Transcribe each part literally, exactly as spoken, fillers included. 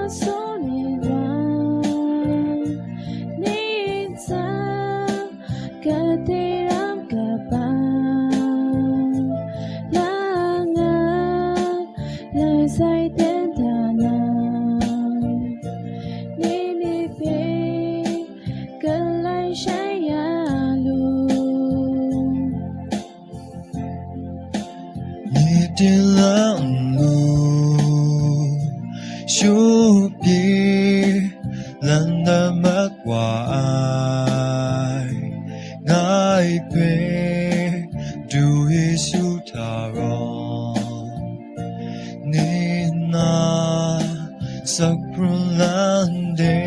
Soni wa, ni tsa, kate ram kaba, langa, lai sai ten ta na, ni mi pe, kalai shai ya lu. Ni tin lang lu, shu pyi, lan da mat wa ai, ngai hpe, du Yesu hta rawng, ni na, sak hprun lan de.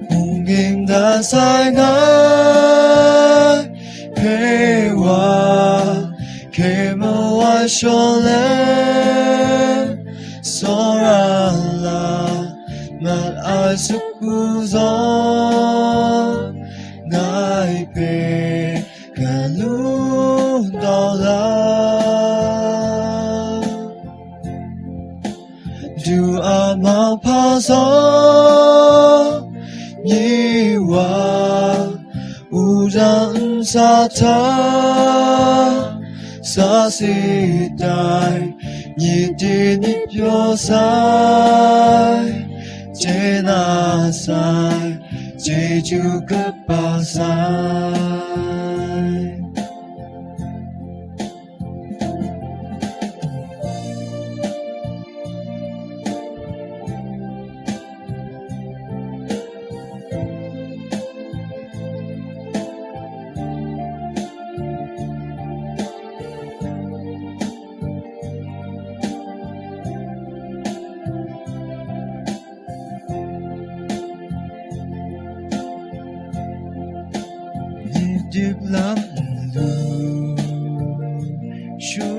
Hpung ging dan sai ngai, hpe wa, hkye mawa shaw let, tsawra la, mat ai sut hku zawn, ngai hpe galun tau la. Du a mauhpa zawn, myi wa, wudang ntsa hta, sa si tai, myit di myit pyaw sai, chye na sai, chyeju kaba sai. Myit dip lam nlu, shu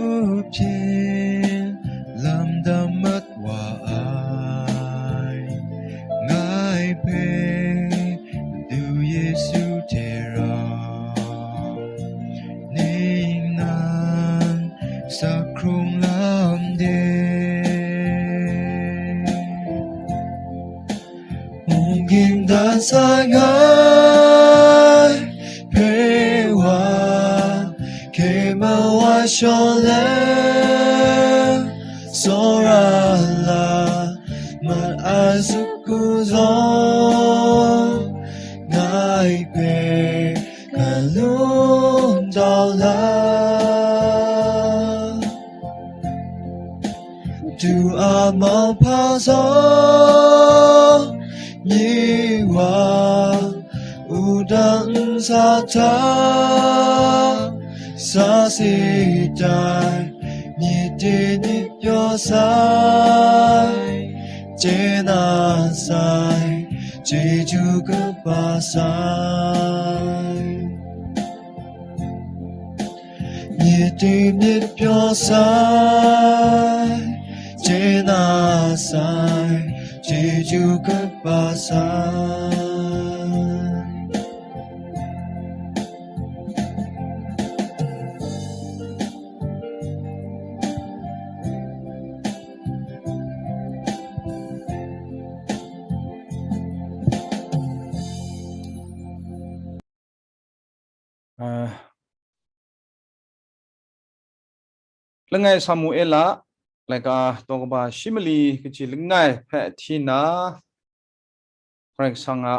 hpyin lam dam mat wa ai, ngai hpe, du Yesu hte rau, ning nan, sa hkrung lam de. Hpung ging dan sai ngai, hpe wa, hkye mawa shaw let, tsawra la, mat ai sut hku zawn, ngai hpe galun tau la. Du a mauhpa zawn, myi wa, wudang ntsa hta, sa si tai, myit di myit pyaw sai, chye na sai, chyeju kaba sai. Myit di myit pyaw sai, chye na sai, chyeju kaba sai. Ah, langai Samuela, laika daw kaba shi mali kaji langai hpe hti na, Karai Kasang a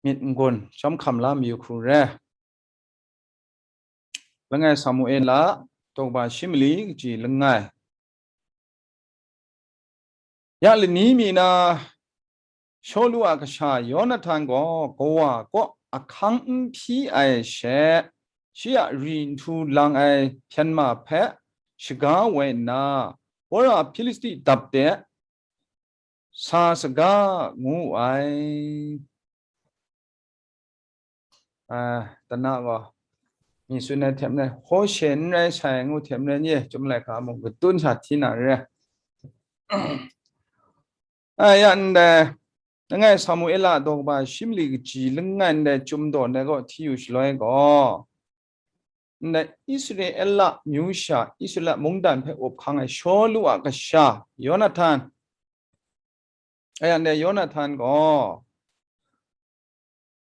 myit n-gun chyam hkam la mayu hkru re. Langai Samuela, daw kaba shi mali kaji langai. Ya lani mi na Shawlu a kasha Yonatan gaw kawa kaw ahkang n hpyi ai she, shi a ri nhtu lang ai hpyen ma hpe shaga woi nna, Wora Hpilisti dap de sa saga ngu wu ai. Ah, tana gaw, mi tsun ai hte maren, Hoshe n rai sai ngu hte maren, ye, Chyum Laika mung katun sa hti na re. Ah, ya ndai, langai Samuela daw kaba shi mali kaji langai ndai Chyum daw ndai kaw hti yu shaloi gaw, ndai Israela myu sha, Israela mungdan hpe up hkang ai Shawlu a kasha, Yonahtan. Aya ndai Yonahtan gaw,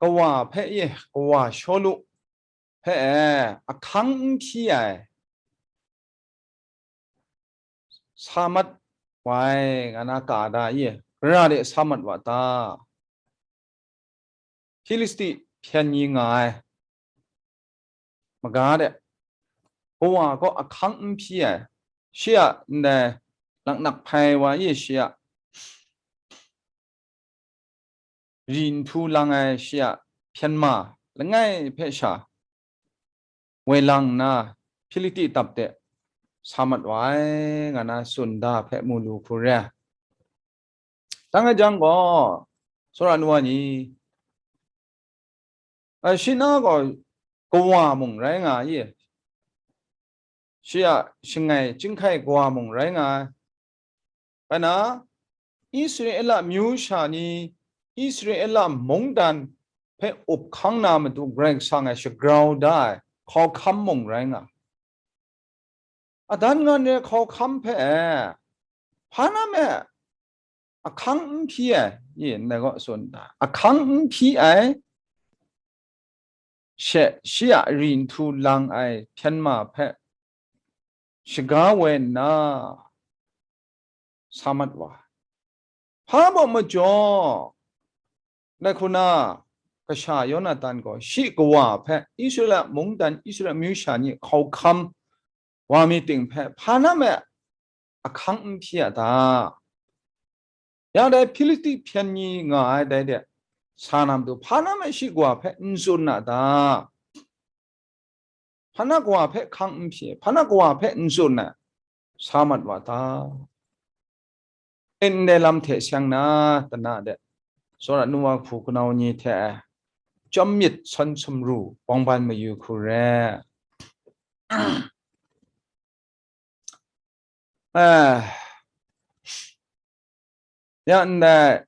kawa hpe e, kawa Shawlu hpe e, ahkang n hpyi ai, sa mat wa ai, nga na ka da i, gara de sa mat wa ta? Hpilisti hpyen ni nga ai maga de, kawa gaw ahkang n hpyi ai, shi a ndai laknak hpai wa i, shi a ri nhtu lang ai shi a hpyen ma langai hpe sha woi lang nna, Hpilisti dap de sa mat wa ai, nga na tsun da hpe mu lu hku re. Dang e jang gaw, tsawra nu wa ni, a, shi na gaw kawa mung rai nga i, shi a shangai chyinghkai kawa mung rai nga ai. Bai na, Israela myu sha ni, Israela mungdan hpe up hkang na matu Karai Kasang e shagrau da ai hkau hkam mung rai nga. Adan ngan re hkau hkam hpe hpa na me ahkang n hpyi ai, i ndai gaw tsun da, ahkang n hpyi ai she, shi a ri nhtu lang ai hpyen ma hpe shaga woi nna sa mat wa. Hpa baw majaw, dai hku na, kasha Yonatan gaw shi kawa hpe Israela mungdan, Israela myu sha ni hkau hkam wa mi ting hpe hpa na me ahkang n hpyi a ta? Ya dai Hpilisti hpyen ni nga ai dai de sa na matu, hpa na me shi kawa hpe n tsun a ta? Hpa na kawa hpe hkang n hpyi, hpa na kawa hpe n tsun ai, sa mat wa ta? Ndai lam hte seng na, tana de, tsawra nu wa hpu kanau ni hte chyawm myit sawn sumru bawng ban mayu hku re. Eh, ya ndai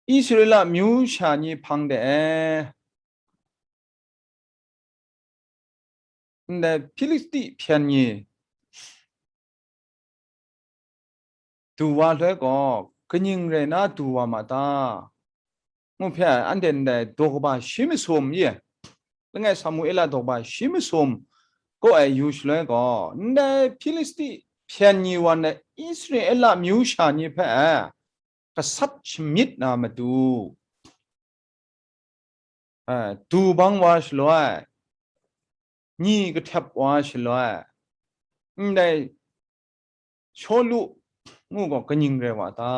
Israela myu sha ni hpang de e, ndai Hpilisti hpyen ni du wa hloi gaw, kaning rai na du wa ma ta? Ngu hpe ai, anhte ndai daw kaba shi masum i, langai Samuela daw kaba shi masum kaw ai yu shaloi gaw, ndai Hpilisti hpyen ni wa ndai Israela myu sha ni hpe gasat shamyit na matu, eh, du bang wa shaloi, ni kahtep wa shaloi, ndai Shawlu ngu gaw kaning rai wa ta?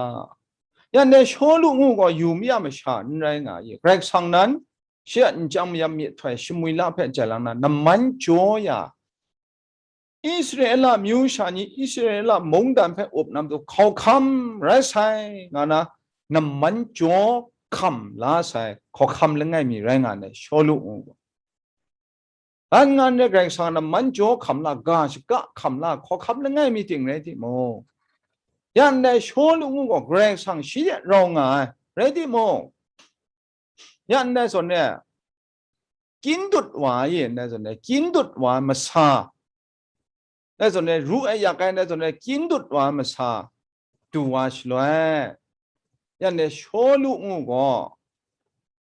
Ya ndai Shawlu ngu gaw yu mi a masha n rai nga i, Karai Kasang nan shi a nchyang mayam myihtoi shamwi la hpe jai lang na, namman jaw ya, Israela myu sha ni Israela mungdan hpe up na matu hkau hkam rai sai, nga na namman jaw hkam la sai hkau hkam langai mi rai nga ndai Shawlu ngu gaw. An ngan re Karai Kasang namman jaw hkam la, ga shaga hkam la, hkau hkam langai mi ting rai timung, ya ndai Shawlu ngu gaw Karai Kasang shi de rau nga ai rai timung, ya ndai zawn re, kyin dut wa ai, ndai zawn re, kyin dut wa ai masa, ndai zawn re, ru ai yak ai, ndai zawn re, kyin dut wa ai masa du wa shaloi, ya ndai Shawlu ngu gaw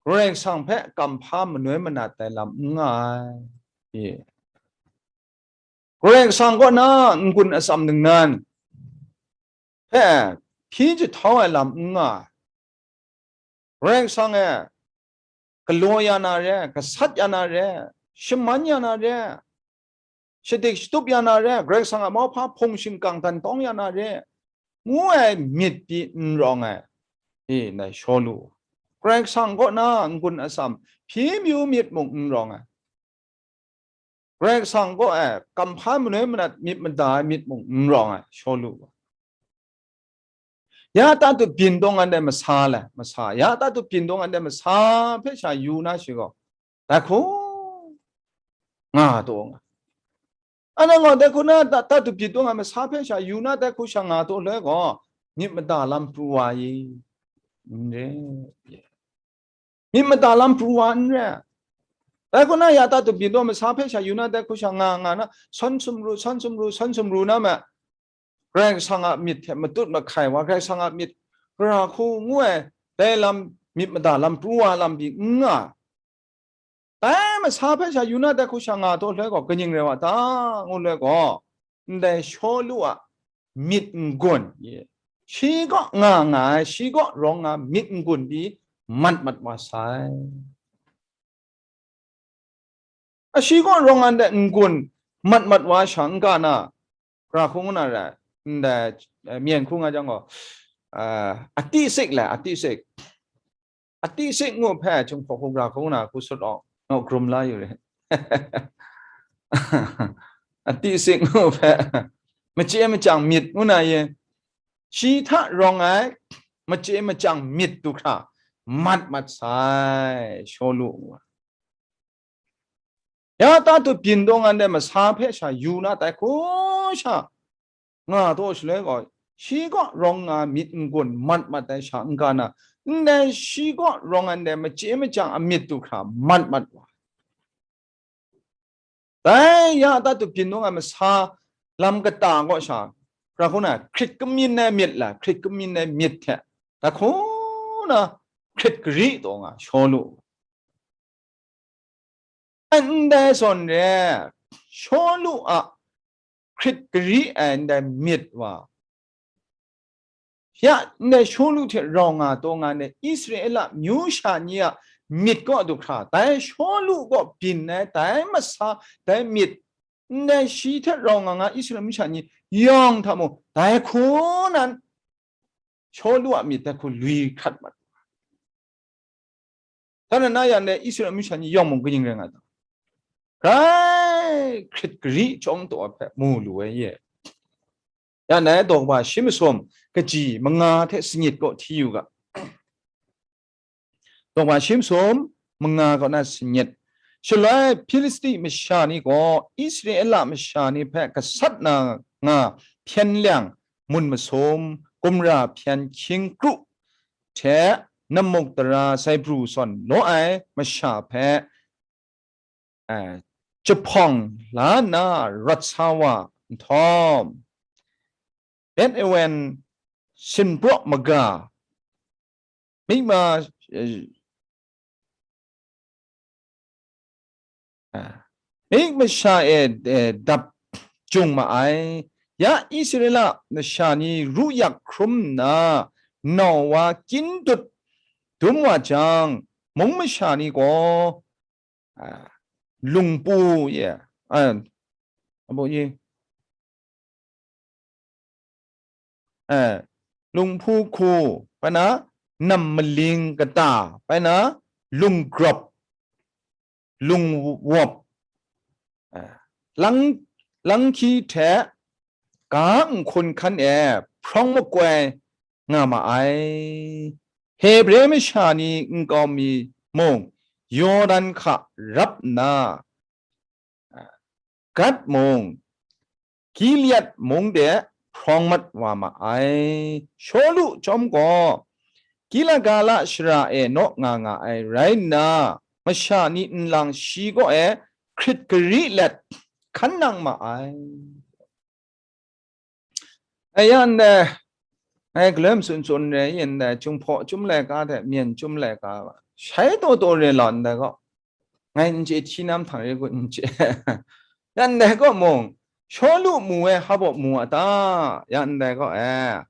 Karai Kasang hpe kamhpa manoi manat ai lam n nga ai. Karai Kasang kaw na n-gun atsam ningnan hpe hpyi jahtau ai lam n nga ai. Karai Kasang e galaw ya na re, gasat ya na re, shaman ya na re, shadik shatup ya na re, Karai Kasang a mauhpa hpung shingkang dan tawng ya na re, ngu ai myit pyi n rawng ai. E, ndai Shawlu, Karai Kasang kaw na n-gun atsam hpyi myu myit mung n rawng ai. Karai Kasang kaw e kamhpa manoi manat myit mada ai myit mung n rawng ai, Shawlu gaw. Ya ta tu byin taw ngan dai masa le, masa, ya ta tu byin taw ngan dai masa hpe sha yu na shi gaw, dai hku nga taw nga. Anang gaw dai hku na ta, ta tu byin taw ngan masa hpe sha yu na dai hku sha nga taw loi gaw, myit mada lam pru wa i, n re. Myit mada lam pru wa n re. Dai hku na ya ta tu byin taw masa hpe sha yu na dai hku sha nga nga na, sawn sumru, sawn sumru, sawn sumru na ma, Karai Kasang a myit hte matut mahkai wa, Karai Kasang a myit gara hku ngu ai, dai lam myit mada lam pru wa lam pyi n nga. Dai masa hpe sha yu na dai hku sha nga taw loi gaw, kaning rai wa ta, ngu loi gaw, ndai Shawlu a myit n-gun, shi kaw nga nga ai, shi kaw rawng nga myit n-gun pyi mat mat wa sai. A shi kaw rawng nga ndai n-gun mat mat wa sha n ga na, gara hku ngu na rai, ndai, eh, myen hku nga jang gaw, eh, ati sik lai, ati sik. Ati sik ngu hpe, Jinghpaw hku gara hku ngu na hku sut awng, naw grum la yu re. Ati sik ngu hpe, machye machyang myit ngu na yin, shi hta rawng ai, machye machyang myit du hkra, mat mat sai, Shawlu ngu ai. Ya ta tu byin taw nga ndai masa hpe sha yu na dai hku sha nga taw shaloi gaw, shi kaw rawng nga myit n-gun mat mat ai sha n ga na, ndai shi kaw rawng nga ndai machye machyang a myit du hkra mat mat wa. Dai ya ta tu byin taw nga masa lam kata kaw sha, gara hku na hkrit kamyin ai myit la, hkrit kamyin ai myit hte, dai hku na hkrit gari taw nga Shawlu. Ndai zawn re, Shawlu a hkrit gari ai ndai myit wa, ya, ndai Shawlu hte rau nga taw nga ndai Israela myu sha ni a myit kaw du hkra, dai Shawlu kaw byin ai dai masa, dai myit, ndai shi hte rau nga nga Israela myu sha ni yawng hta mung, dai hku nan Shawlu a myit dai hku lui hkrat mat. Hta na na yan le Israel masha ni yawng mung kaning rai nga ta? Grai hkrit gari chyawm taw ai hpe mu lu ai ye. Ya nai daw kaba shi masum kaji manga hte sangit kaw hti yu ga. Daw kaba shi masum manga kaw na sangit. Shaloi Hpilisti masha ni gaw Israela masha ni hpe gasat na nga hpyen lyang mun masum, gumra hpyen hkying kru hte namuk tara zaibru zawn law ai masha hpe, eh, jahpawng la nna rawt sa wa nhtawm, Bet-awen sinpraw maga, Mikma, eh, ah, Mikmasha e, eh, dap jung ma ai. Ya Israela masha ni ru yak hkrum nna, nau wa kyin dut dum wa jang, mung masha ni gaw, ah, lungpu ye, ah, abu ye, eh, lungpu hku, bai na nam maling kata, bai na lunggrop, lungwop, eh, lang, langhki hte ga nhkun hkan e hprawng makoi nga ma ai. Hebre masha ni nkau mi mung, Yawdan hka rap nna, Gat mung, Gilead mung de hprawng mat wa ma ai. Shawlu chyawm gaw, Gilgala shara e naw nga nga ai rai nna, masha ni nlang shi kaw e hkrit gari let hkan nang ma ai. Ai ya ndai, ngai galoi matsun tsun re yin dai, Jinghpaw chyum laika hte myen chyum laika, shai taw taw re lau ndai gaw, ngai n chye, hti nam htang re kun n chye. Ya ndai gaw mung, Shawlu mu ai hpa baw mu a ta? Ya ndai gaw e,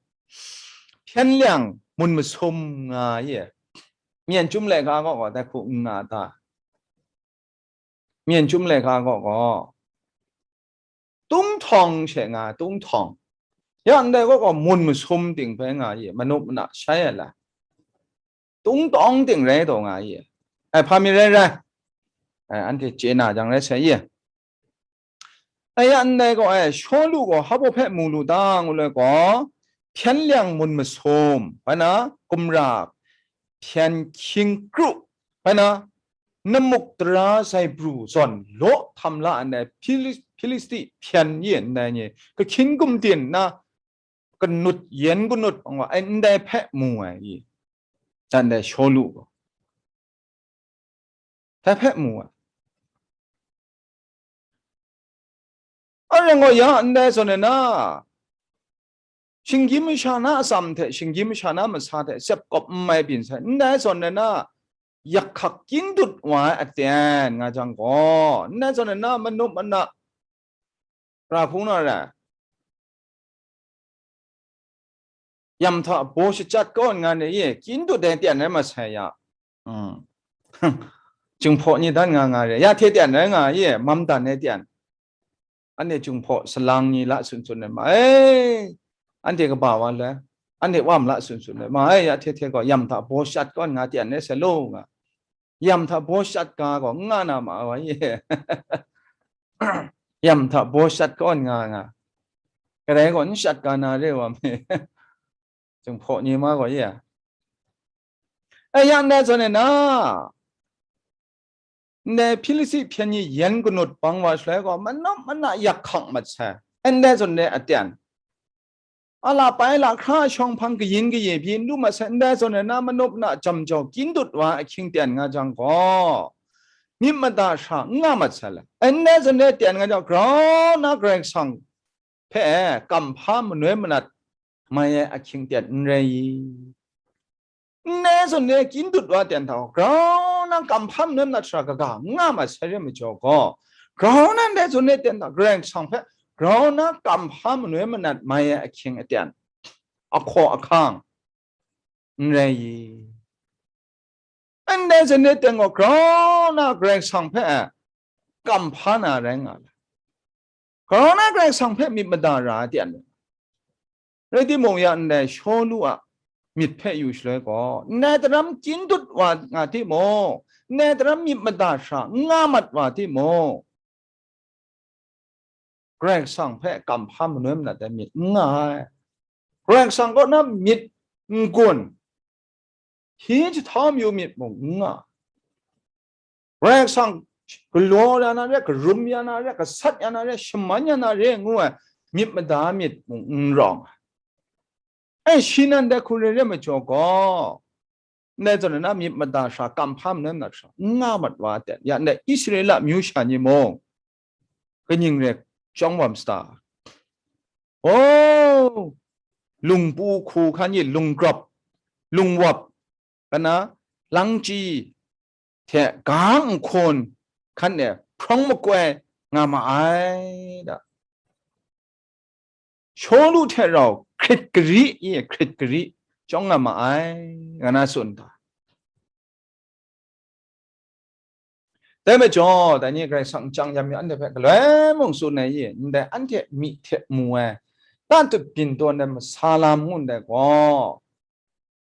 hpyen lyang mun masum nga ye, myen chyum laika gaw gaw dai hku n nga ta? Myen chyum laika gaw gaw, tunghtawng she nga, tunghtawng. Ya ndai gaw gaw mun masum ting hpe nga ye, manup mana shai ai la. Tungtawng ting rai taw nga ye. Ai, hpa mi rai rai. Ai, anhte chye na jang rai sai ye. Ai, ya ndai gaw, ai, Shawlu gaw hpa baw hpe mu lu ta ngu lai gaw, hpyen lyang mun masum, bai na, gumra hpyen hkying kru, bai na, namuk tara zaibru zawn law htam la ai Hpili-, Hpilisti hpyen ye ndai ni, kahkyin gumdin na, kanut yen kanut pang wa ai ndai hpe mu ai i, dan dai Shawlu gaw. Dai hpe mu ai. Rai ngai gaw ya, ndai zawn e na, shinggyim masha na atsam hte, shinggyim masha na masa hte, sep kawp n mai byin sai, ndai zawn e na, yak hkak kyin dut wa ai aten nga jang gaw, ndai zawn e na, manup mana, ra hpung na rai, yam hta baw shachyat kaw nga ne ye, kyin dut ai tian rai masai ya. Mm. Jinghpaw ni dan nga nga re, ya hte tian rai nga ye, mam dan ai tian. Anhte jinghpaw salang ni la sun sun ai ma ai, anhte kaba wa le, anhte wam la sun sun ai ma ai, ya hte hte gaw yam hta baw shachyat kaw nga tian rai sai lo nga. Yam hta baw shachyat ga gaw n nga na ma ai wa ye. Yam hta baw shachyat kaw nga nga. Kadai gaw n shachyat ga na re wa me. Jinghpaw ni ma gaw ye. E, ya ndai zawn e na, ndai Hpilisti hpyen ni yan kanut bang wa shaloi gaw, manam mana yak hkak mat sai. Ndai zawn e aten, a la pai la hkra shawng hpang kayin kaye byin lu mat sai, ndai zawn e na, manup na jam jau kyin dut wa ahkying ten nga jang gaw, myit mada hkra n nga mat sai le. Ndai zawn e ten nga jang, grau na Karai Kasang hpe kamhpa manoi manat mai ai ahkying ten n rai i? Ndai zawn e kyin dut wa ten hta, grau na kamhpa manoi manat shara kaga nga mat sai re majaw gaw, grau na ndai zawn e ten hta, Karai Kasang hpe grau na kamhpa manoi manat mai ai ahkying aten, ahkaw ahkang n rai i? Ndai zawn e ten gaw, grau na Karai Kasang hpe kamhpa na rai nga ai. Grau na Karai Kasang hpe myit mada ra ai tian, rai timung, ya ndai Shawlu a myit hpe yu shaloi gaw, ndai daram kyin dut wa nga timung, ndai daram myit mada hkra n nga mat wa timung, Karai Kasang hpe kamhpa manoi manat ai myit n nga ai. Karai Kasang kaw na myit n-gun, hti jahtau mayu myit mung n nga. Karai Kasang galaw ya na re, karum ya na re, gasat ya na re, shaman ya na re ngu ai myit mada myit mung n rawng ai. E, shi nan dai hku re re majaw gaw, ndai zawn na myit mada hkra, kamhpa manoi manat hkra n nga mat wa ai ten, ya ndai Israela amyu sha ni mung, kaning rai chyawm wam sata? O, lungpu hku hkan e, lunggrap, lungwap, kana, langchyi hte ga nhkun hkan e hprawng makoi nga ma ai da. Shawlu hte rau hkrit gari e, hkrit gari chyawm nga ma ai, nga na tsun da. Dai majaw, dai ni Karai Kasang chyang yam mi anhte hpe galoi mung tsun ai i, ndai anhte myi hte mu ai, tatut byin tawn ai masa lam ngu ndai gaw,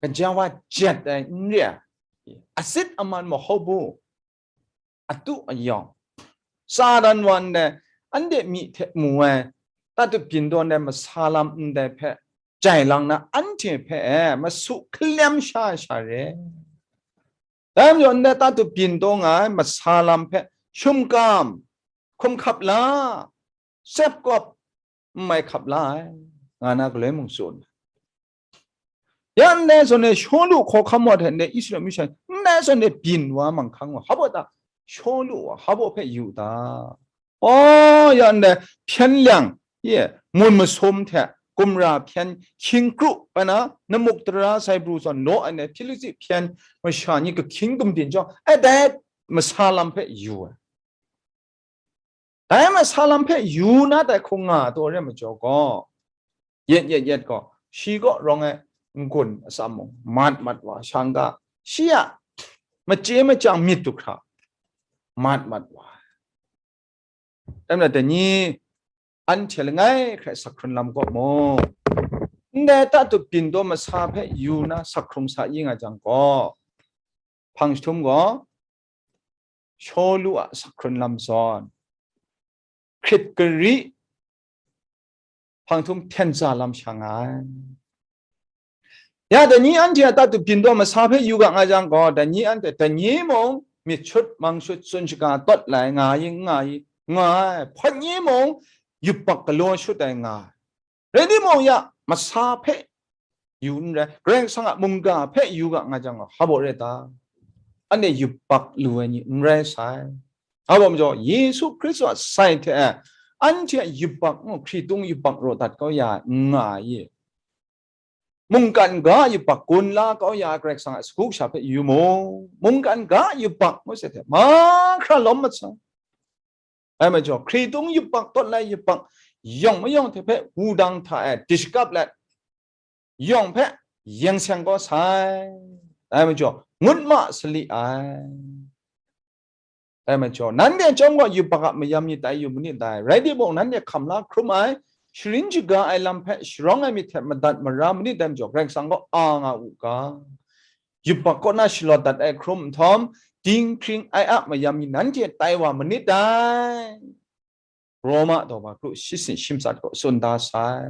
kaja wa jet ai n re ai, asit aman mahau bu, atu ayawng, Satan wa ndai anhte myi hte mu ai, tatut byin tawn ai masa lam ndai hpe jai lang na, anhte hpe masu hkalem sha sha re. Dai majaw, ndai tatut byin tawn nga ai masa lam hpe shum kam, hkum hkap la, sep kawp, n mai hkap la ai, nga na galoi mung tsun. Ya ndai zawn e Shawlu hkawhkam wa hte ndai Israel masha, ndai zawn e byin wa manghkang wa, hpa baw ta, Shawlu wa hpa baw hpe yu ta? O, ya ndai hpyen lang, ye, mun masum hte gumra hpyen hkying kru ai na, namuk tara sai pru zawn law ai na Hpilisti hpyen masha ni kahkying gumdin chyawm, e, dai masa lam hpe yu ai. Dai masa lam hpe yu na dai hkung nga taw re majaw gaw, yet yet yet gaw, shi kaw rawng ai n-gun atsam mung mat mat wa, shang ga, shi a machye machyang myit du hkra mat mat wa. Dai majaw, dai ni anhte langai hkrai sak hkrun lam kaw mung, ndai tatut byin tawn masa hpe yu na sak hkrung sa i nga jang gaw, hpang jahtum gaw, Shawlu a sak hkrun lam zawn, hkrit gari hpang htum hpyen tsa lam sha nga ai. Ya, dai ni anhte a tatut byin tawn masa hpe yu ga nga jang gaw, dai ni anhte, dai ni mung myit shut mang shut tsun shaga tawt lai nga i, nga i, nga ai. Hpawt ni mung yubak galaw shut ai nga ai. Rai timung, ya, masa hpe yu n rai, Karai Kasang a mungga hpe yu ga nga jang gaw, hpa baw rai ta? Anhte yubak lu ai ni n rai sai. Hpa baw majaw, Yesu Hkristu a sai hte e anhte a yubak ngu, hkritung yubak raw dat kau ya ai n nga ai. Mungkan ga a yubak gun la kau ya ai Karai Kasang a sagu kasha hpe yu mu. Mungkan ga a yubak ngu se hte, mahkra lawm mat sai. Dai majaw, hkritung yubak, tawt lai yubak, yawng mayawng hte hpe wudang hta e dishkap let, yawng hpe yeng seng kau sai. Dai majaw, ngut ma sali ai. Dai majaw, nanhte chyawm gaw yubak a mayam ni tai yu manit dai, rai timung, nanhte hkam la hkrum ai, sharin shaga ai lam hpe sharawng ai myit hte madat mara manit dai majaw, Karai Kasang gaw a nga u ga. Yubak kaw na shalawt dat ai hkrum nhtawm, dinghpring ai a mayam ni nanhte tai wa manit dai. Roma daw ba kru shi sin shi matsat gaw tsun da sai.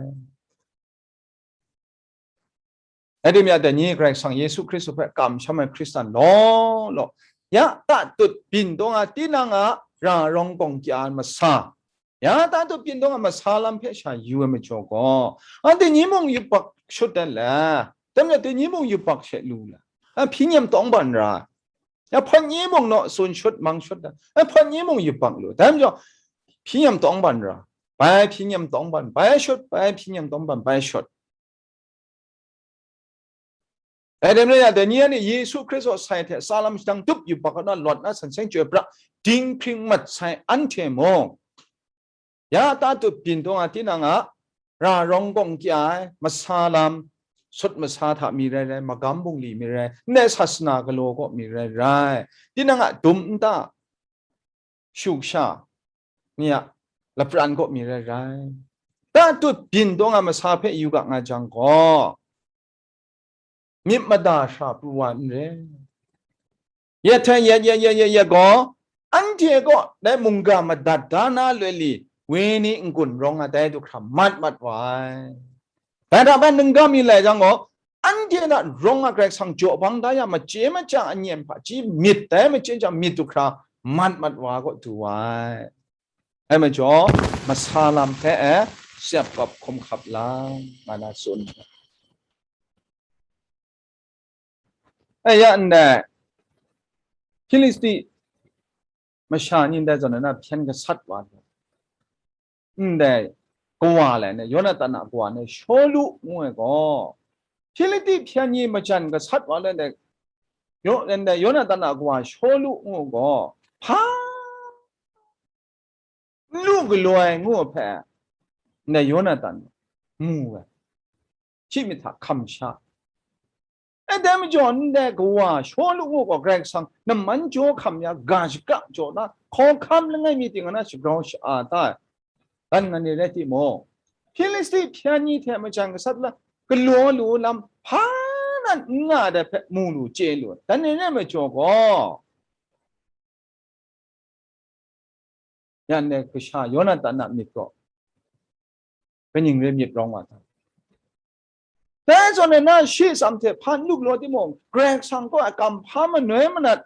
Rai tim ya, dai ni Karai Kasang Yesu Hkristu hpe kamsham ai Hkristan law law, ya tatut byin taw nga tinang a ra rawng gawng kya ai masa, ya tatut byin taw nga masa lam hpe sha yu ai majaw gaw, anhte ni mung yubak shut dat le, dai majaw dai ni mung yubak she lu le, a hpyi nyem tawng ban ra, ya hpawt ni mung naw tsun shut mang shut dat, a hpawt ni mung yubak lu, dai majaw hpyi nyem tawng ban ra, bai hpyi nyem tawng ban, bai shut, bai hpyi nyem tawng ban, bai shut. Dai dem rai yang, dai ni anhte Yesu Hkristu sai hte sa lam shadang tup yubak kaw na lawt na san seng chyoi pra dinghpring mat sai anhte mung, ya tatut byin taw nga tinang a ra rawng gawng kya ai masa lam, sut masa hta mi rai rai, magam bungli mi rai, ndai sasana galaw kaw mi rai rai, tinang a dum nta, shu sha ni a lapran kaw mi rai rai, tatut byin taw nga masa hpe yu ga nga jang gaw, myit mada hkra pru wa n re. Yet hte yet, yet, yet, yet, yet gaw, anhte kaw dai mungga madat da na loi li, wenyi n-gun rawng nga dai du hkra mat mat wa ai. Dai hta hpe ningga mi lai jang gaw, anhte hta rawng nga Karai Kasang jaw bang da ya, machye maja anyem hpaji myit dai, machye maja myit du hkra mat mat wa kaw du wa ai. Dai majaw, masa lam hpe e, shap kap hkum hkap la, nga na tsun. E ya ndai, Hpilisti masha ni ndai zawn na hpyen gasat wa ai. Ndai kawa lai, ndai Yonatan a kawa ndai Shawlu ngu ai gaw, Hpilisti hpyen ni majan gasat wa ai ndai, Yo-, ndai Yonatan a kawa Shawlu ngu ai gaw, hpa n lu galaw ai ngu ai hpe, ndai Yonatan mu ai. Shi myit hta hkam sha. E, dai majaw, ndai kawa Shawlu ngu gaw Karai Kasang namman jaw hkam ya, ga shaka jaw na, hkawhkam langai mi ting na shagrau sha-a ta ai. Dan nga ni rai timung, Hpilisti hpyen ni hte majan gasat la, galaw lu lam hpa nan n nga ai hpe mu lu chye lu ai. Dan ni rai majaw gaw, yan e kasha Yonatan a myit gaw kaning rai myit rawng wa ta? Dai zawn e na shi atsam hte hpa n lu galaw timung, Karai Kasang kaw a kamhpa manoi manat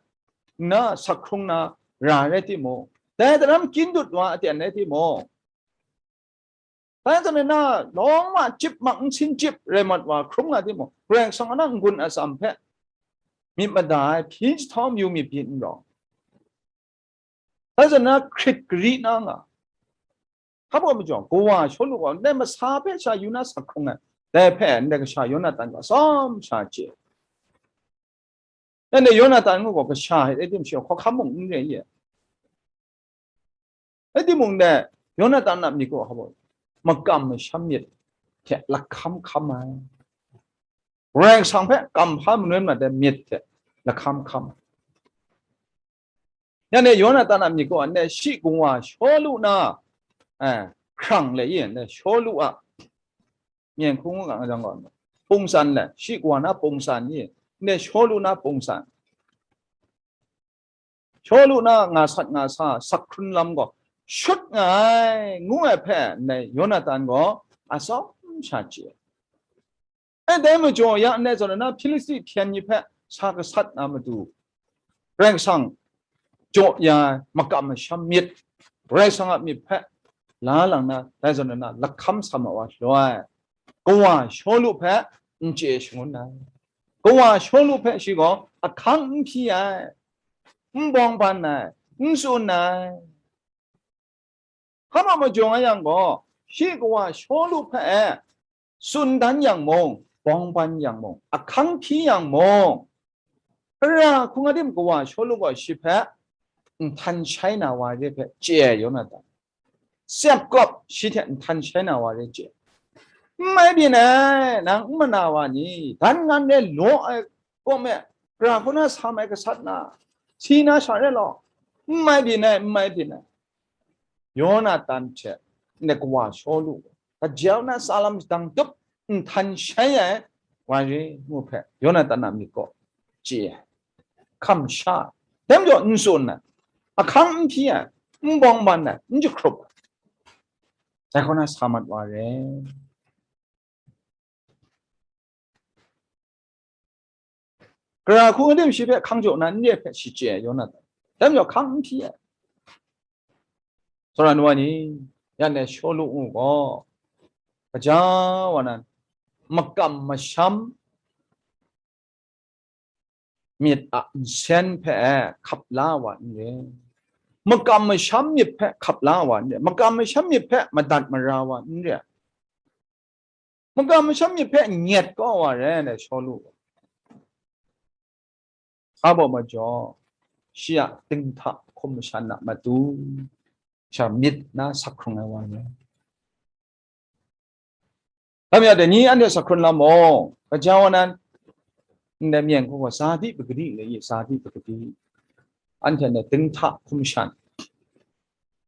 nna sak hkrung na ra rai timung, dai daram kyin dut wa aten rai timung, dai zawn e na lawng ma chyip mak nsin chyip rai mat wa hkrum nga timung, Karai Kasang a n-gun atsam hpe myit mada ai hpyi jahtawng yu myit byin n rawng. Dai zawn na hkrit gari na nga. Hpa baw majaw, kawa Shawlu gaw ndai masa hpe sha yu na sak hkrung ai, dai hpe ndai kasha Yonatan gaw atsawm sha chye. Ndai Yonatan ngu gaw kasha rai timung, shi gaw hkawhkam mung n re ai. Rai timung, ndai Yonatan a myit gaw hpa baw, makam masham myit hte lahkam hkam ai. Karai Kasang hpe kamhpa manoi manat ai myit hte lahkam hkam. Yan e Yonatan a myit gaw, ndai shi kawa Shawlu na, eh, hkrang le i, ndai Shawlu a myen hkung nga jang gaw, pungsan le, shi kawa na pungsan i, ndai Shawlu na pungsan. Shawlu na nga sat nga sa sak hkrun lam gaw shut nga ai, ngu ai hpe ndai Yonatan gaw atsawm sha chye. E, dai majaw ya ndai zawn na Hpilisti hpyen ni hpe sa gasat na matu, Karai Kasang jaw ya ai makam masham myit, Karai Kasang a myit hpe la lang na, dai zawn na lahkam sa ma wa shaloi, kawa Shawlu hpe n chye shangun ai. Kawa Shawlu hpe shi gaw ahkang n hpyi ai, n bawng ban ai, n tsun ai. Hpa majaw nga yang gaw, shi kawa Shawlu hpe e, tsun dan yang mung, bawng ban yang mung, ahkang hpyi yang mung, Tara hkungga tim kawa Shawlu gaw shi hpe nhtan shai na wa re hpe chye ai Yonatan. Tsep kawp shi hte nhtan shai na wa re chye. N mai byin ai, nang n mana wa ni, dan ngan re law ai kaw me, gara hku na sa mai gasat na, si na sha re law, n mai byin ai, n mai byin ai. Yonatan hte ndai kawa Shawlu gaw, gaja na tsa lam shadang tup nhtan shai ai wa re ngu hpe, Yonatan a myit gaw chye ai. Hkam sha ai. Dai majaw n tsun ai, ahkang n hpyi ai, n bawng ban ai, n jahkrup ai. Dai kaw na sa mat wa re. Gara hku tim shi hpe hkang jaw na n re hpe shi chye ai Yonatan. Dai majaw hkang n hpyi ai. Tsawra nu wa ni, ya ndai Shawlu ngu gaw, gaja wa nan, makam masham myit a nsen hpe hkap la wa n re. Makam masham myit hpe hkap la wa n re. Makam masham myit hpe madat mara wa n re. Makam masham myit hpe nyet kau wa re, ndai Shawlu. Hpa baw majaw, shi a dinghta hkum mashan a matu, sha myit na sak hkrung ai wa re. Dai majaw, dai ni anhte sak hkrun lam mung, gaja wa nan, ndai myen hku gaw, Zadi Bagadi le i, Zadi Bagadi. Anhte ndai dinghta hkum shan,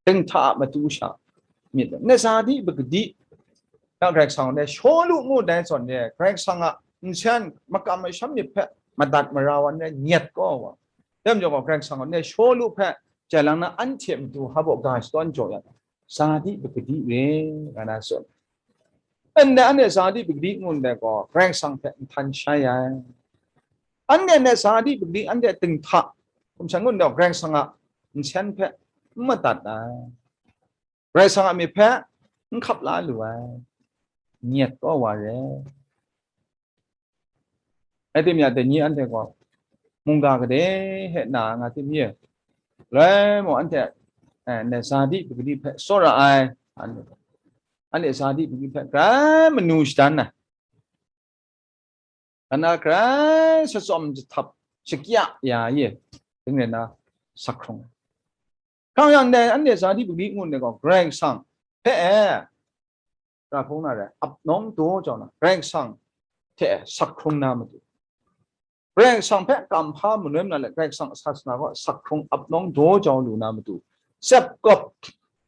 dinghta a matu sha myit, ndai Zadi Bagadi, na Karai Kasang ndai Shawlu ngu dai zawn re, Karai Kasang a nsen makam masham myit hpe madat mara wa n rai, nyet kau wa. Dai majaw gaw, Karai Kasang gaw ndai Shawlu hpe jai lang na, anhte matu hpa baw ga shadawn jaw ya, Zadi Bagadi re, nga na tsun. Ndai anhte Zadi Bagadi ngu ndai gaw, Karai Kasang hpe nhtan shai ai. Anhte ndai Zadi Bagadi, anhte dinghta hkum shan ngu ndai gaw, Karai Kasang a nsen hpe n madat ai. Karai Kasang a myit hpe n hkap la lu ai. Nyet kau wa re. Rai timung, dai ni anhte gaw mungga gade hte na nga tim ye? Loi mung, anhte, eh, ndai Zadi Bagadi hpe tsawra ai, anhte, anhte Zadi Bagadi hpe grai manu shadan ai, ana grai shatsawm jahtap shakya ya ye, ding rai na, sak hkrung. Hkang yang dai anhte Zadi Bagadi ngu ndai gaw, Karai Kasang hpe e, ra hpung na rai, ap nawng daw jau na, Karai Kasang hte sak hkrung na matu, Karai Kasang hpe kamhpa manum na let, Karai Kasang a sasana gaw sak hkrung ap nawng daw jau lu na matu, tsep kawp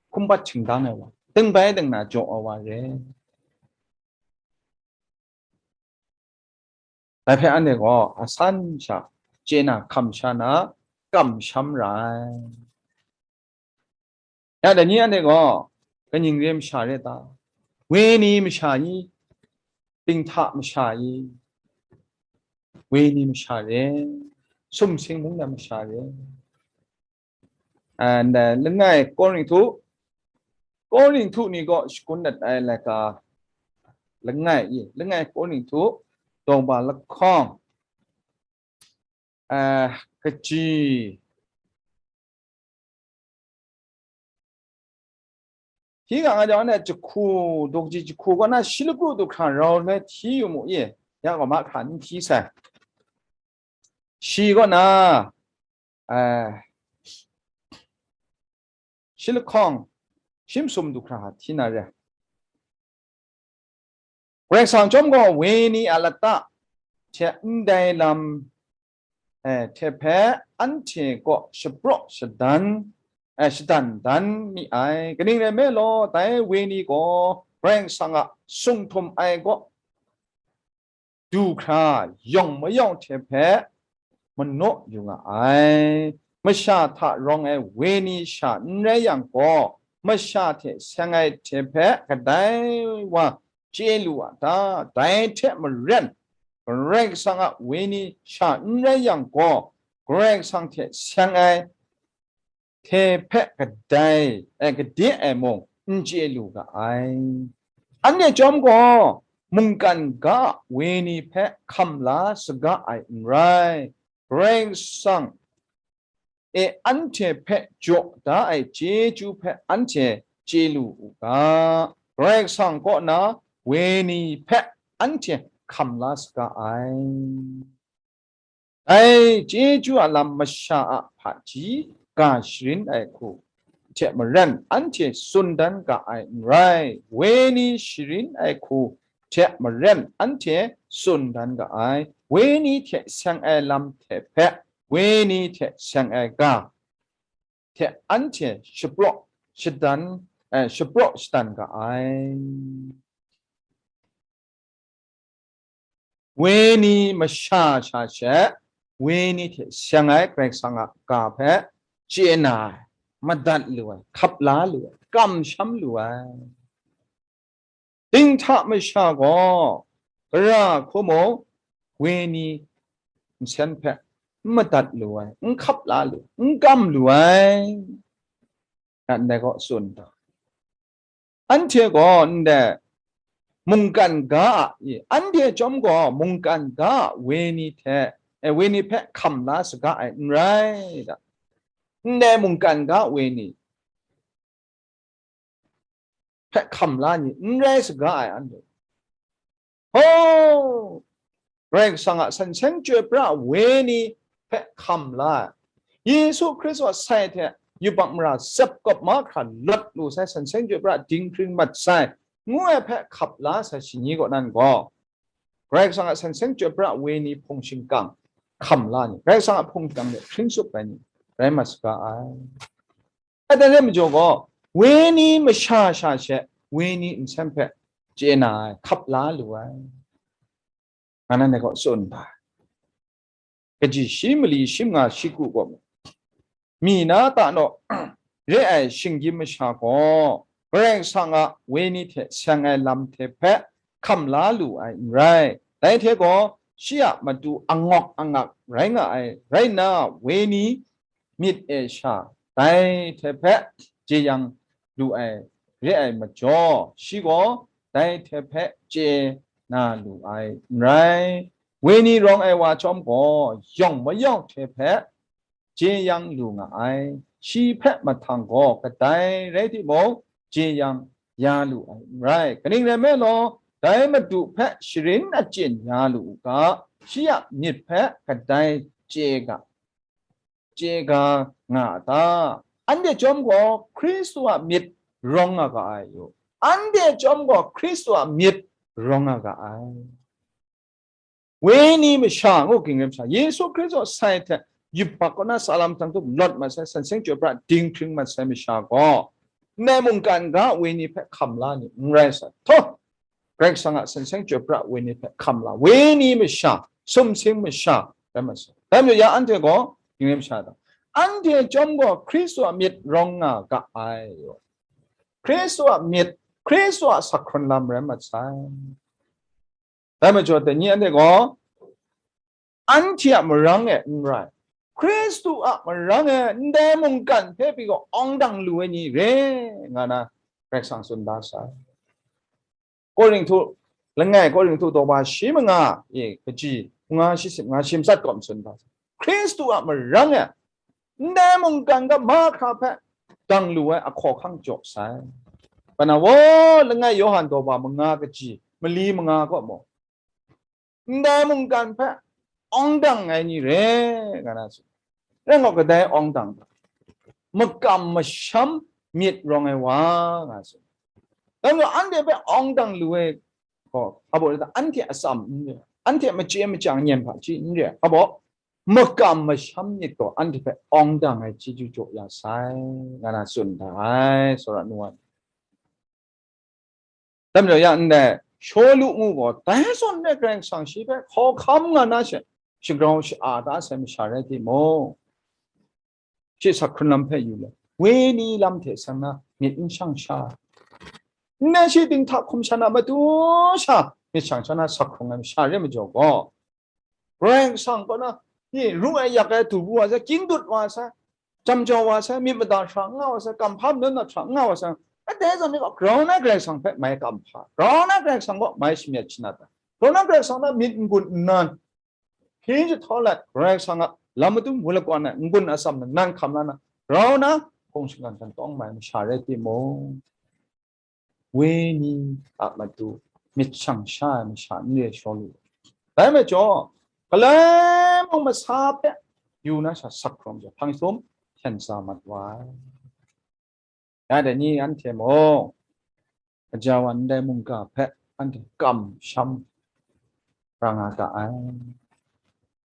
hkum bat shingdang ai wa, dingbai dingna jaw ai wa re. Dai hpe anhte gaw asan sha chye na, hkam sha na, kamsham ra ai. Ya, dai ni anhte gaw kaning re masha re ta? Wenyi masha i? Dinghta masha i? Wenyi masha re, sumsing mung na masha re. And, uh, langai Korinhtu, Korinhtu ni gaw shakun dat ai laika langai i, langai Korinhtu, dawng ba lahkawng, uh, kaji, hti ga nga jau na jahku, daw kaji jahku kaw na shi lakru du hkra rau loi hti yu mu i, ya gaw mahkra n hti sai. Shi kaw na, eh, shi lahkawng, shi masum du hkra hti na re. Karai Kasang chyawm gaw wenyi a lata hte ndai lam, eh, hte hpe anhte kaw shapraw shadan, eh, shadan dan mi ai. Kaning rai nme law, dai wenyi gaw Karai Kasang a sung htum ai kaw du hkra yawng mayawng hte hpe manaw yu nga ai. Masha hta rawng ai wenyi sha n rai yang gaw, masha hte seng ai hte hpe kadai wa chye lu a ta? Dai hte maren, Karai Kasang a wenyi sha n rai yang gaw, Karai Kasang hte seng ai hte hpe kadai, eh, kade ai mung n chye lu ga ai. Anhte chyawm gaw, mungkan ga a wenyi hpe hkam la saga ai n rai, Karai Kasang e anhte hpe jaw da ai chyeju hpe anhte chye lu u ga, Karai Kasang kaw na wenyi hpe anhte hkam la saga ai. Dai chyeju a lam masha a hpaji ga sharin ai hku hte maren anhte tsun dan ga ai n rai, wenyi sharin ai hku hte maren anhte tsun dan ga ai, wenyi hte seng ai lam hte hpe wenyi hte seng ai ga hte anhte shapraw shadan, eh, shapraw shadan ga ai. Wenyi masha sha she, wenyi hte seng ai Karai Kasang a ga hpe chye na ai, madat lu ai, hkap la lu ai, kamsham lu ai. Dinghta masha gaw, gara hku mung, wenyi nsen hpe n madat lu ai, n hkap la lu, n kam lu ai. Ndai gaw tsun ta. Anhte gaw ndai mungkan ga a, i, anhte chyawm gaw mungkan ga a wenyi hte, e, wenyi hpe hkam la saga ai n rai da. Ndai mungkan ga wenyi hpe hkam la ni n rai saga ai anhte. Ho! Karai Kasang a san seng chyoi pra wenyi hpe hkam la ai. Yesu Hkristu a sai hte yubak mara sep kawp mahkra lawt lu sai, san seng chyoi pra dinghpring mat sai, ngu ai hpe hkap la sai shi ni kaw nan gaw, Karai Kasang a san seng chyoi pra wenyi hpung shingkang hkam la ni, Karai Kasang a hpung shingkang de hkring tsup ai ni rai mat saga ai. Adan re majaw gaw, wenyi masha sha she, wenyi nsen hpe chye na ai, hkap la lu ai. Nga na ngai gaw tsun ai. Kaji shi mali shi manga shi ku gaw, mi na ta naw re ai shinggyim masha gaw, Karai Kasang a wenyi hte seng ai lam hte hpe hkam la lu ai n rai. Dai hte gaw, shi a matu angawk angak rai nga ai rai nna, wenyi myit e sha dai hte hpe jeyang lu ai re ai majaw, shi gaw dai hte hpe chye na lu ai n rai. Wenyi rawng ai wa chyawm gaw, yawng mayawng hte hpe jeyang lu nga ai. Shi hpe mahtang gaw kadai rai timung, jeyang ya lu ai n rai. Kaning rai nme law, dai Madu hpe sharin achyin ya lu u ga, shi a myit hpe kadai chye ga, chye ga nga a ta? Anhte chyawm gaw Hkristu a myit rawng nga ga ai u. Anhte chyawm gaw Hkristu a myit rawng nga ga ai. Wenyi masha ngu ging ai masha, Yesu Hkristu a sai hte yubak kaw na sa lam hkrang tup lawt mat sai, san seng chyoi pra dinghpring mat sai masha gaw, ndai mungkan ga wenyi hpe hkam la ni n rai sai. Htaw, Karai Kasang a san seng chyoi pra wenyi hpe hkam la, wenyi masha, sumsing masha rai mat sai. Dai majaw ya anhte gaw, ging ai masha ta? Anhte chyawm gaw Hkristu a myit rawng nga ga ai. Hkristu a myit, Hkristu a sak hkrun lam rai mat sai. Dai majaw dai ni anhte gaw, anhte a marang e n rai, Hkristu a marang e ndai mungkan hpe pyi gaw awng dang lu ai ni re nga na Karai Kasang tsun da sai. Korinhtu langai, Korinhtu daw ba shi manga, e, kaji, nga shi sim, nga shi matsat kaw tsun da sai. Hkristu a marang e ndai mungkan ga mahkra hpe dang lu ai ahkaw ahkang jaw sai. Pana wo, langai Yawhan daw ba manga kaji, mali manga kaw mung, ndai mungkan hpe awng dang ai ni re, nga na tsun. Rai ngai gaw, kadai awng dang, makam masham myit rawng ai wa, nga tsun. Dai majaw anhte hpe awng dang lu ai gaw, hpa baw, anhte atsam n re, anhte machye machyang nyen hpaji n re, hpa baw, makam masham myit gaw anhte hpe awng dang ai chyeju jaw ya sai, nga na tsun da ai, tsawra nu ai. Dai majaw ya ndai, Shawlu ngu gaw, dai zawn e Karai Kasang shi hpe hkawhkam nga na she, shagrau sha-a da sai masha rai timung, shi sak hkrun lam hpe yu let, wenyi lam hte seng na myit n shang sha, ndai shi dinghta hkum shan a matu sha myit shang sha na sak hkrung ai masha re majaw gaw, Karai Kasang kaw na, ni ru ai yak ai du bu wa sai, kying dut wa sai, jam jau wa sai, myit mada hkra n nga wa sai, kam hpa madan na hkra n nga wa sai, a dai zawn ni gaw grau na Karai Kasang hpe mai kam hpa, grau na Karai Kasang kaw mai shamyet shanat ai, grau na Karai Kasang hpe myit n-gun nnan hpyi jahtau let, Karai Kasang a lam madum wun lakwan ai n-gun atsam nan hkam la na, grau na hpung shingkang htan tawng mai masha rai timung, wenyi a matu myit shang sha ai masha n re shaw lu. Dai majaw, galoi mung masa hpe yu na sha sak hkrung ai hpang sum hpyen sa mat wa ai. Ya dai ni anhte mung, gaja wa ndai mungga hpe anhte kamsham ra nga ga ai.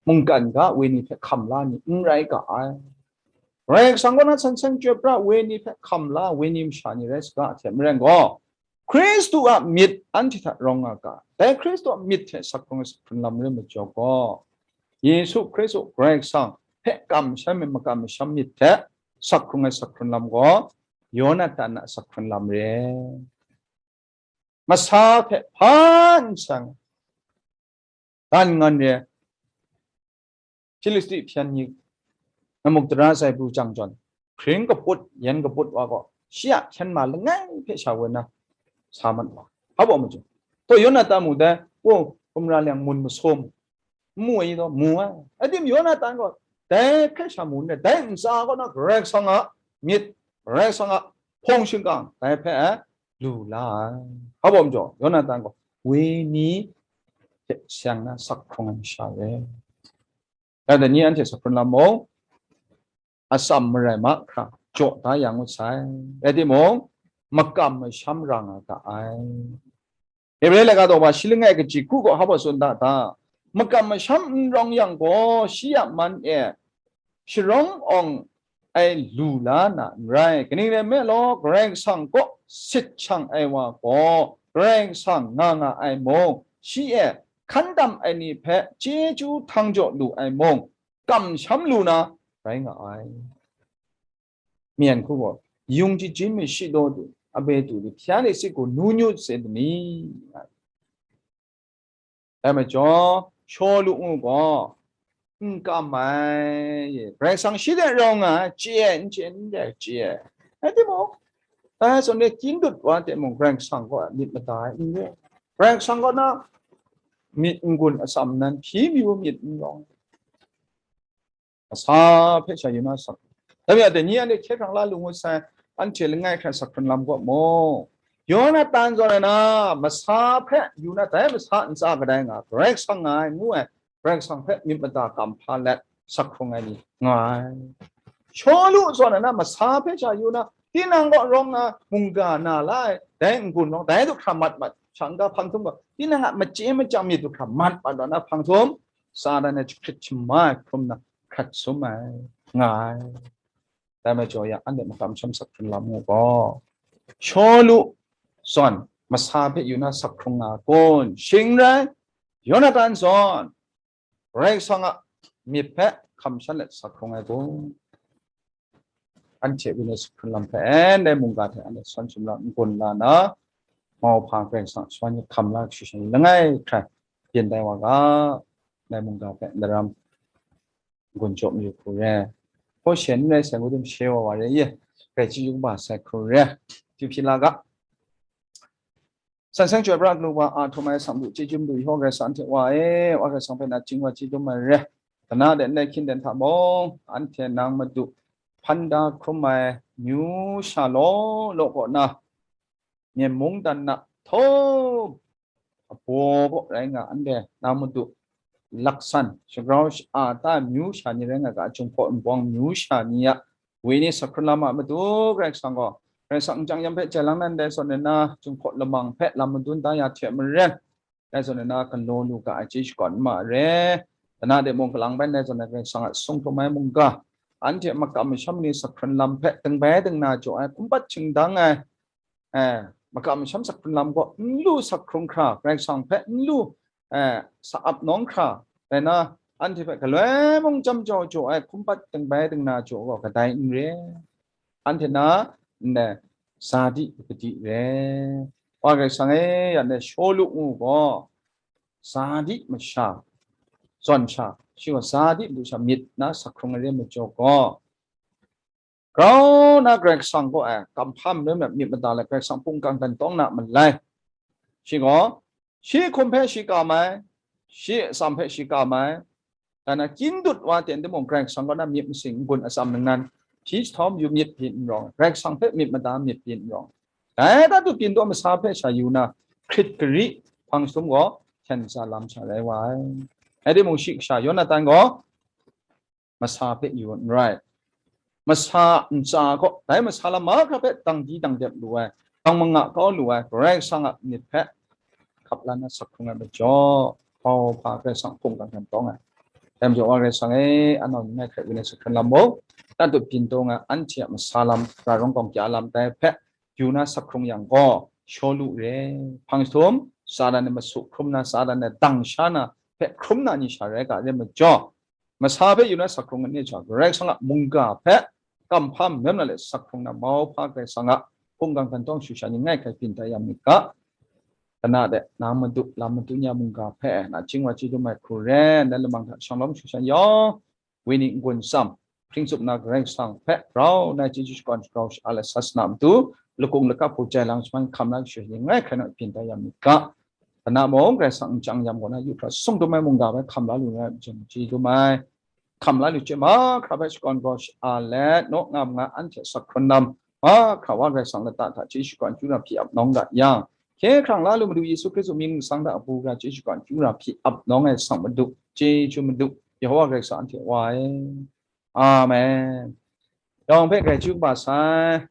Mungkan ga wenyi hpe hkam la ni n rai ga ai. Karai Kasang kaw na san seng chyoi pra wenyi hpe hkam la wenyi masha ni rai saga hte maren gaw, Hkristu a myit anhte hta rawng nga ga ai. Dai Hkristu a myit hte sak hkrung ai sak hkrun lam rai majaw gaw, Yesu Hkristu Karai Kasang hpe kamsham ai makam masham myit hte sak hkrung ai sak hkrun lam gaw, Yonatan a sak hkrun lam re. Masa hpe hpan shang dan ngan re. Hpilisti hpyen ni namuk dara sai pru jang jawn, hpring kaput, yen kaput wa gaw, shi a hpyen ma langai hpe sha woi na sa mat wa. Hpa baw majaw, taw Yonatan mu dai, o, hkrum ra liang mun masum, n mu ai taw, mu ai. Adim Yonatan gaw, dai hkrai sha mu n rai, dai ntsa kaw na Karai Kasang a myit, Karai Kasang a hpawng shingkang, dai hpe lu la ai. Hpa baw majaw, Yonatan gaw, wenyi hte seng na sak hkrung ai masha re. Dai ni anhte sak hkrun lam mung, atsam marai mahkra jaw da ya ngut sai. Rai timung, makam masham ra nga ga ai. Hebre laika daw wa shi langai kaji hku gaw hpa baw tsun da ta? Makam masham n rawng yang gaw, shi a man e sharawng awng ai lu la na n rai. Kaning rai nme law, Karai Kasang kaw sit shang ai wa gaw, Karai Kasang nga nga ai mung, shi e hkan dam ai ni hpe chyeju htang jaw lu ai mung, kamsham lu na rai nga ai. Myen hku gaw, ယုံကြည်ခြင်းမရှိသောသူ အဘယ်သူသည် ဘုရား၏စိတ်ကို နူးညွတ်စေသနည်း။ Dai majaw, Shawlu ngu gaw, n kam ai, Karai Kasang shi de rau nga ai, chye ai, n chye, n chye ai, chye ai. Rai timung, dai zawn e, kyin dut wa de mung, Karai Kasang kaw myit mada ai n re. Karai Kasang kaw na myit n-gun atsam nan, hpyi myu myit n rawng. Masa hpe sha yu na sak. Dai majaw, dai ni anhte hkye hkrang la lu ngut sai, anhte langai hkra sak hkrun lam gaw mung, Yonatan zawn ai na, masa hpe yu na, dai masa ntsa kadai nga, Karai Kasang nga ai, ngu ai, Karai Kasang hpe myit mada kam hpa let sak hkrung ai ni nga ai. Shawlu zawn ai na, masa hpe sha yu na, tinang kaw rawng na mungga na la ai, dai n-gun rawng, dai du hkra mat mat, shang ga hpang htum gaw, tinang a machye machyang myit du hkra mat mat wa na hpang htum, Satan e jahkrit shamai hkrum na hkrat sum ai, nga ai. Dai majaw ya, anhte makam masham sak hkrun lam ngu gaw, Shawlu zawn masa hpe yu na sak hkrung nga kun? Shing rai, Yonatan zawn Karai Kasang a myit hpe hkam shan let sak hkrung ai kun? Anhte wi na sak hkrun lam hpe, ndai mungga hte anhte sawn sumla n-gun la na, mauhpa Karai Kasang a sawn hkam la hkri shan langai hkrai byin tai wa ga, ndai mungga hpe ndaram n-gun jaw mayu hku re. Hkaw she n rai sai ngu tim she wa wa re ye, grai chyeju kaba sai hku re. Chyu hpyi la ga. San seng chyoi pra galu wa a htum ai asak du chyeju madu yawng Karai Kasang hte wa e, wa Karai Kasang hpe nachying wa chyeju ma re. Kana de ndai hkyin den hta mung, anhte nang madu hpan da hkrum ai myu sha law law kaw na, Myen mungdan na htaw abaw kaw rai nga, anhte nang madu laksan, shagrau sha-, a ta myu sha ni rai nga ga, Jinghpaw Wunpawng myu sha ni a wenyi sak hkrun lam a matu Karai Kasang gaw, Karai Kasang nchyang yam hpe jai lang nan dai zawn nna, Jinghpaw lamang hpe lam madun da ya hte maren, dai zawn nna galaw lu ga ai chyeju shakawn n ma re. Dana de mung kalang bai dai zawn na Karai Kasang a sung htum ai mungga, anhte makam masham ni sak hkrun lam hpe dingbai dingna jaw ai, hkumpat shingdang ai, eh, makam masham sak hkrun lam gaw n lu sak hkrung hkra, Karai Kasang hpe n lu, eh, sa ap nawng hkra, rai na, anhte hpe galoi mung jam jau jaw ai hkumpat dingbai dingna jaw gaw kadai n re. Anhte na, ndai, sa di, kadi re. Wa Karai Kasang e, ya ndai Shawlu ngu gaw, sa di masha, zawn sha, shi gaw sa di madu sha myit na sak hkrung ai re majaw gaw, grau na Karai Kasang kaw ai, kam hpa marai myit mada let Karai Kasang mungkan dan tawng na malai. Shi gaw, shi hkum hpe shi kam ai, shi atsam hpe shi kam ai, dan na kyin dut wa ten timung, Karai Kasang kaw na myit masing n-gun atsam ningnan, hpyi jahtawm yu myit byin n rawng, Karai Kasang hpe myit mada myit byin n rawng. Dai tatu byin taw masa hpe sha yu na, hkrit gari hpang sum gaw hten tsa lam sha rai wa ai. Rai timung, shi kasha Yonatan gaw masa hpe yu n rai. Masa ntsa gaw dai masa lam mahkra hpe dang di dang dep lu ai, dang manga kau lu ai, Karai Kasang a myit hpe hkap la na sak hkrung ai majaw, hpa Karai Kasang hpung kang hkan tawng ai. Dai majaw, Wa Karai Kasang e, anau ni ngai hkrai wun ai sak hkrun lam mung, tatu byin taw nga anhte a masa lam, ra rawng kawng kya lam dai hpe yu na sak hkrung yang gaw, Shawlu re, hpang jahtum, Satan e masu hkrum na, Satan e dang sha na hpe hkrum na ni sha rai ga re majaw, masa hpe yu na sak hkrung ai ni sha, Karai Kasang a mungga hpe kamhpa mem na le sak hkrung na, mauhpa Karai Kasang a hpung kang hkan tawng shu sha ni ngai hkrai byin tai yang myit ga. Kana de, nang Madu, lam Madu nya mungga hpe, na ching wa chyeju mai hku ren, na lamang hta shanglawm shu sha yawng, Winnie n-gun tsam, hpring tsup na Karai Kasang hpe rau nai chyeju shakawn grau sha-, a let sat sa na matu, lakung lakap hku jai lang shaman hkam la kashu ni ngai hkrai na byin tai yang myit ga. Kana mung Karai Kasang nchyang yam kaw na yu hkra sung dum ai mungga hpe hkam la lu na rai, chyeju dum ai. Hkam la lu chye mahkra hpe shakawn grau sha-, a let, naw ngam nga anhte sak hkrun lam, mahkra wa Karai Kasang lata hta chyeju shakawn kyu na hpyi ap nawng ga yang, hkye hkrang la lu Madu Yesu Hkristu mying nsang hta abu gara chyeju shakawn kyu na hpyi ap nawng ai sang Madu, chyeju Madu, Yehowa Karai Kasang anhte Wa e. Amen. Yawng hpe grai chyu kaba sai.